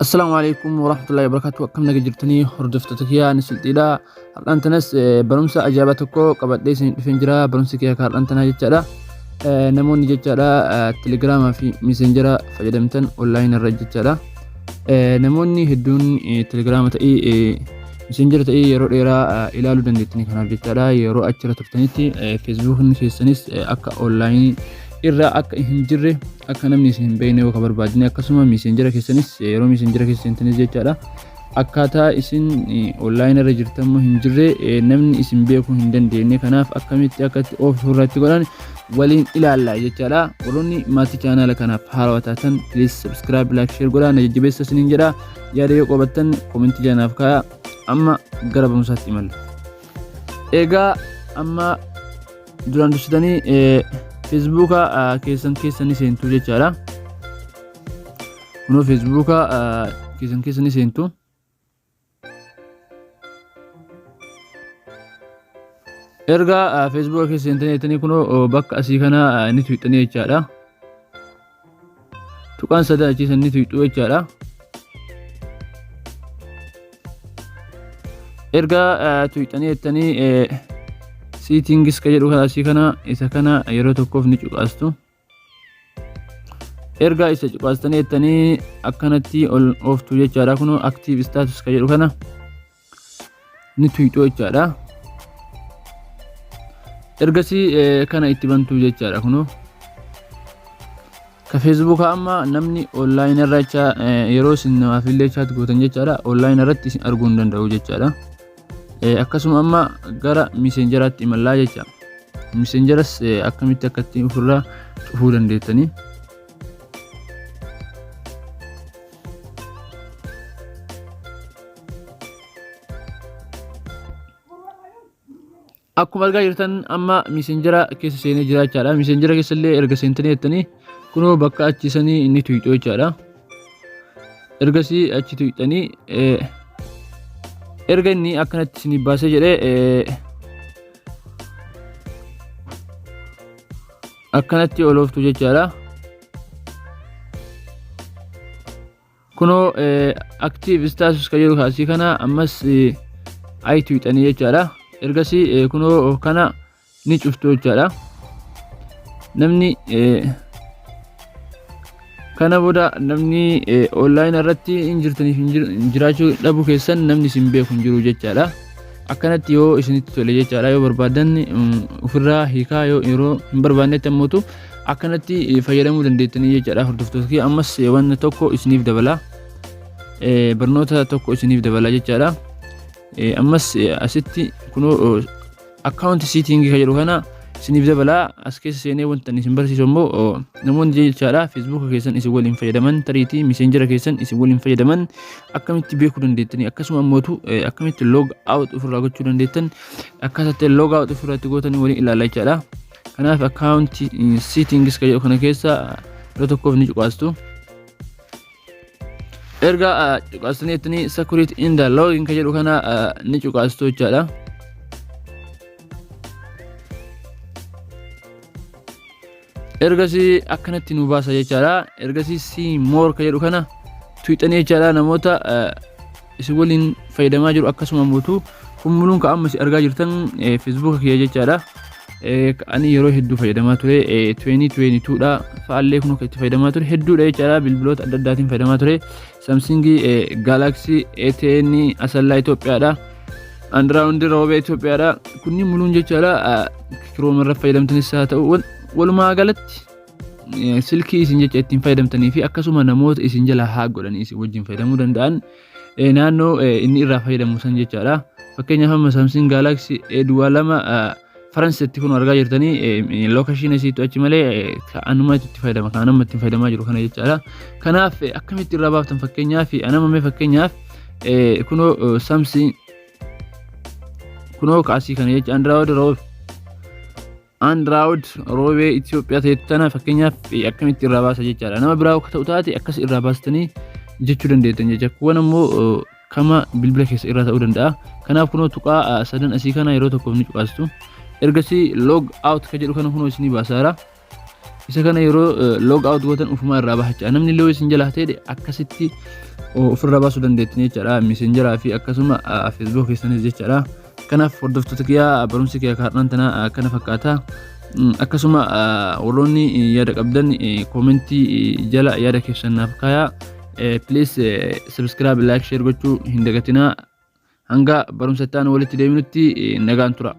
Assalaamu alaikum warahmatullahi wabarakatuh. Akkam naga jirtanii hordoftoota kiyyaa, ani Sulxiidha. Har'aan tanas barumsa ajaa'ibaa tokko qabadhee isin dhufeen jira. Barumsi kiyya kan har'aan tanaa jechaadha. Namoonni jechaadha telegiraamaa fi miseenjera fayyadamtan online irra jechaadha. Namoonni hedduun telegiraama ta'ee miseenjera ta'ee yeroo dheeraa ilaaluu dandeettanii, kanaaf jechaadha yeroo achirra turtanitti feesbuukni keessanis akka online irra akka hin jirre, akka namni isin hin beekne yoo ka barbaadne, akkasuma miseenjera keessanis yeroo miseenjera keessa seentanis jechaadha akkaataa isin online irra jirtan immoo hin jirre namni isin beekuu hin dandeenye. Kanaaf akkamitti akka itti off irratti godhan waliin ilaalla jechaadha. Warroonni maatii chaanaala kanaaf haarawaa taatan, please subscribe, like, share godhaa na jajjabeessa isiniin jedha. Yaada yoo qabaattan komentii janaaf kaa'a. Amma gara barumsaatti imalla. Egaa amma duraan dursitanii feesbuuka keessan keessa ni seentu jechaadha. Kunoo feesbuuka keessan keessa ni seentu. Erga feesbuuka keessa seentanii jettanii, kunoo bakka asii kana ni tuqxanii jechaadha. Tuqaan sadan achiisan ni tuqxu jechaadha. Erga tuqxanii jettanii, settings ka jedhu kana asii kana isa kana yeroo tokkoof ni cuqaastu. Erga isa cuqaastanii jettanii, akkanatti ol ooftu jechaadha. Kunoo active status ka jedhu kana ni tuqxu jechaadha. Ergasii kana itti bantu jechaadha. Kunoo ka feesbuukaa amma namni online irra jecha yeroo isin namaaf illee chat gootan jechaadha, online irratti isin arguu hin danda'u jechaadha. Akkasuma amma gara miseenjeraatti imallaa jecha. Miseenjeras akkamitti akkatti ofirraa cufuu dandeettanii. Akkuma argaa jirtan amma miseenjera keessa seenee jira jechaadha. Miseenjera keessa illee erga seentanii jettanii, kunoo bakka achi sanii inni tuqxu jechaadha. Ergasii achi tuqxanii, erga inni akkanatti isinii baasee jedhee, akkanatti olooftu jechaadha. Kunoo active status kan jedhu kaasii kana ammas ayi tuqxanii jechaadha. Ergasii kunoo kana ni cuftu jechaadha. Namni kana booda namni online irratti hin jirtaniif hin jiraachuu dhabuu keessan namni isin beeku hin jiru jechaadha. Akkanatti yoo isinitti tole jechaadha, yoo barbaadan ofirraa hiikaa, yoo yeroo hin barbaannetti ammootu akkanatti fayyadamuu dandeettanii jechaadha. Hordoftoota kiyya, ammas wanna tokko isiniif dabala, barnoota tokko isiniif dabala jechaadha. Ammas asitti kunoo account setting kan jedhu kana isiniif dabala. As keessa seenee wanta isin barsiisu immoo, namoonni jechaadha feesbuuka keessan isin waliin fayyadaman, tariitii miseenjera keessan isin waliin fayyadaman akkamitti beekuu dandeettanii, akkasuma ammootu akkamitti log out ofirraa gochuu dandeettan, akkaataa itti log out ofirraa itti gootanii waliin ilaalla jechaadha. Kanaaf account settings kan jedhu kana keessa yeroo tokkoof ni cuqaastu. Erga cuqaastanii jettanii, security and login kan jedhu kana ni cuqaastu jechaadha. Ergasii akkanatti nu baasa jechaadha. Ergasii see more kan jedhu kana tuqxanii jechaadha. Namoota isin waliin fayyadamaa jiru, akkasuma mootu kun muluun ka amma isin argaa jirtan feesbuuka kiyya jechaadha. Ani yeroo hedduu fayyadamaa ture, 2022 dha fa'aallee kun akka itti fayyadamaa ture hedduudha jechaadha. Bilbiloota adda addaatiin fayyadamaa ture. Samsung Galaxy A10 Asallaa Itoophiyaadha. Android Roobee Itoophiyaadha. Kunniin muluun jechaadha Chrome irra fayyadamtanis haa ta'u, walumaa galatti silkii isin jecha ittiin fayyadamtanii fi akkasuma namoota isin jala haa godhanii isin wajjin fayyadamuu danda'an naannoo inni irraa fayyadamu san jechaadha. Fakkeenyaaf amma Samsung Galaxy A duwwaa 2 Faransitti kun argaa jirtanii, location isiitu achi malee anuma itti fayyadama, kan amma ittiin fayyadamaa jiru kana jechaadha. Kanaaf akkamitti irraa baaftan? Fakkeenyaaf anama mee fakkeenyaaf kunoo Samsung kunoo kaasii kana jecha Android Roobee Itoophiyaa ta'e tana fakkeenyaaf akkamitti irraa baasa jechaadha. Nama biraa akka ta'u taate akkas irraa baastanii jechuu dandeettan jecha. Kuwan ammoo kama bilbila keessa irraa ta'uu danda'a. Kanaaf kunoo tuqaa sadan asii kana yeroo tokkoof ni cuqaastu. Ergasii log out ka jedhu kana kunoo isinii baasaara. Isa kana yeroo log out gootan ufumaa irraa baha jechaadha. Namni illee isin jalaa ta'e akkasitti ofirraa baasuu dandeettan jechaadha. Messengeraa fi akkasuma Facebook keessanis jechaadha. Kanaaf hordoftoota kiyyaa, barumsi kiyya kaadhaan tana kana fakkaata. Akkasuma warroonni yaada qabdan commentii jala yaada keessan naaf kaayaa. Please subscribe, like, share gochuu hin dagatinaa. Hanga barumsa itti aanu walitti deebinutti nagaan tura.